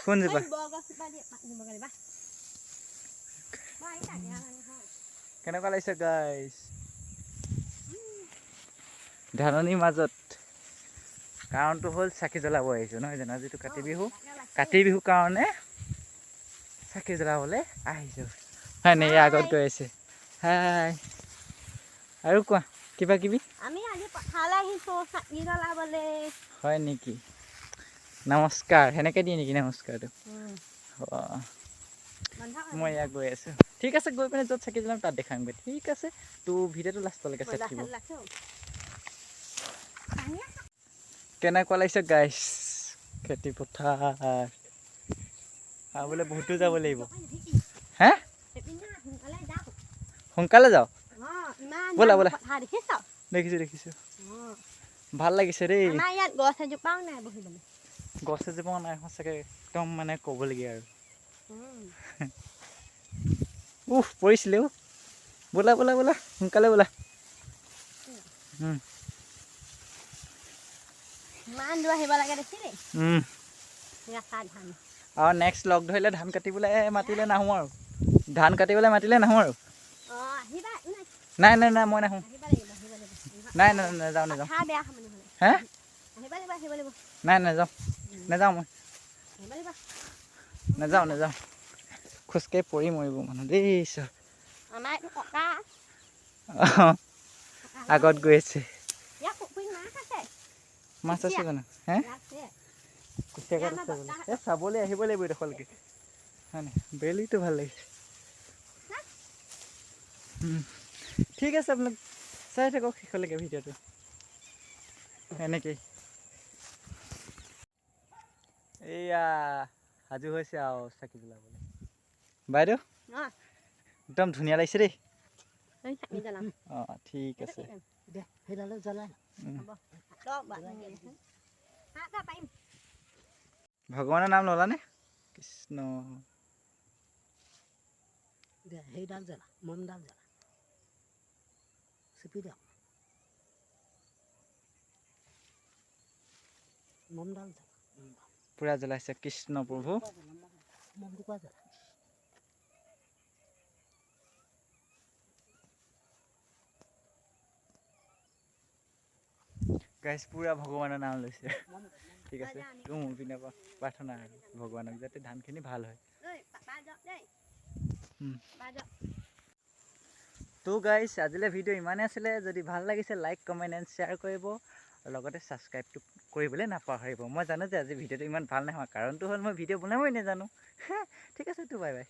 কোনজোপা? কেনেকুৱা লাগিছে গাইছ ধাননিৰ মাজত? কাৰণটো হ'ল চাকি জ্বলাব আহিছোঁ, নহয় জানো? আজিতো কাতি বিহু, কাতি বিহুৰ কাৰণে চাকি জ্বলাবলৈ আহিছোঁ, হয় নাই? এই আগত গৈ আছে। হাই, আৰু কোৱা কিবা কিবি। আমি আজি পথাৰলৈ আহিছোঁ চাকি জ্বলাবলৈ। হয় নেকি? নমস্কাৰ, সেনেকৈ দিয়ে নেকি নমস্কাৰটো? অঁ, মই ইয়াত গৈ আছোঁ। ঠিক আছে, গৈ পিনে য'ত চাকি জ্বলাম তাত দেখামগৈ। ঠিক আছে, তো ভিডিঅ'টো লাষ্টলৈকে চাই থাকিব। কেনেকুৱা লাগিছে গাইছ খেতি পথাৰ? আৰু বোলে বহুত দূৰ যাব লাগিব। হে, সোনকালে যাওঁ। ব'লা ব'লা। দেখিছোঁ দেখিছোঁ, ভাল লাগিছে দেই। গছ এজোপাও নাই বহিবলৈ। গছ এজোপাও নাই সঁচাকৈ, একদম মানে ক'বলগীয়া আৰু। উফ, পৰিছিলে। ব'লা ব'লা ব'লা, সোনকালে ব'লা। ইমান দূৰ আহিব লাগে দেখিলি? আৰু নেক্সট লগ ধৰিলে ধান কাটিবলৈ মাতিলে নাহোঁ আৰু। ধান কাটিবলৈ মাতিলে নাহোঁ আৰু। নাই নাই নাই, মই নাহোঁ। নাই নাই, নাযাওঁ নাযাওঁ। হে, নাই, নাযাওঁ নাযাওঁ, মই নাযাওঁ নাযাওঁ। খোজকাঢ়ি পৰি মৰিব মানুহ দেই। আগত গৈ আছে। মাছ আছে জানো? হে, কুচিয়া গাঁত আছে বোলে। এই চাবলৈ আহিব লাগিব এইডোখৰলৈকে, হয় নাই? বেলিটো ভাল লাগিছে। ঠিক আছে, আপোনালোক চাই থাকক শেষলৈকে ভিডিঅ'টো। এনেকেই এইয়া সাজু হৈছে আৰু চাকি জ্বলাবলৈ। বাইদেউ, একদম ধুনীয়া লাগিছে দেই। অঁ, ঠিক আছে। ভগৱানৰ নাম ল'লানে? কৃষ্ণ। সেইডাল জ্বলা, মমডাল জ্বলা, চেপি দিয়ক মমডাল জ্বলা। পুৰা জ্বলাইছে। কৃষ্ণ প্ৰভু। মমটুকুৰা জ্বলা। গাইছ, পুৰা ভগৱানৰ নাম লৈছে। ঠিক আছে, তো মোৰ পিনৰ পৰা প্ৰাৰ্থনা আৰু ভগৱানক যাতে ধানখিনি ভাল হয়। তো গাইছ, আজিলৈ ভিডিঅ' ইমানেই আছিলে। যদি ভাল লাগিছে লাইক, কমেণ্ট এণ্ড শ্বেয়াৰ কৰিব আৰু লগতে ছাবস্ক্ৰাইবটো কৰিবলৈ নাপাহৰিব। মই জানো যে আজি ভিডিঅ'টো ইমান ভাল নহয়, কাৰণটো হ'ল মই ভিডিঅ' বনাবই নাজানো। ঠিক আছে, তো বাই বাই।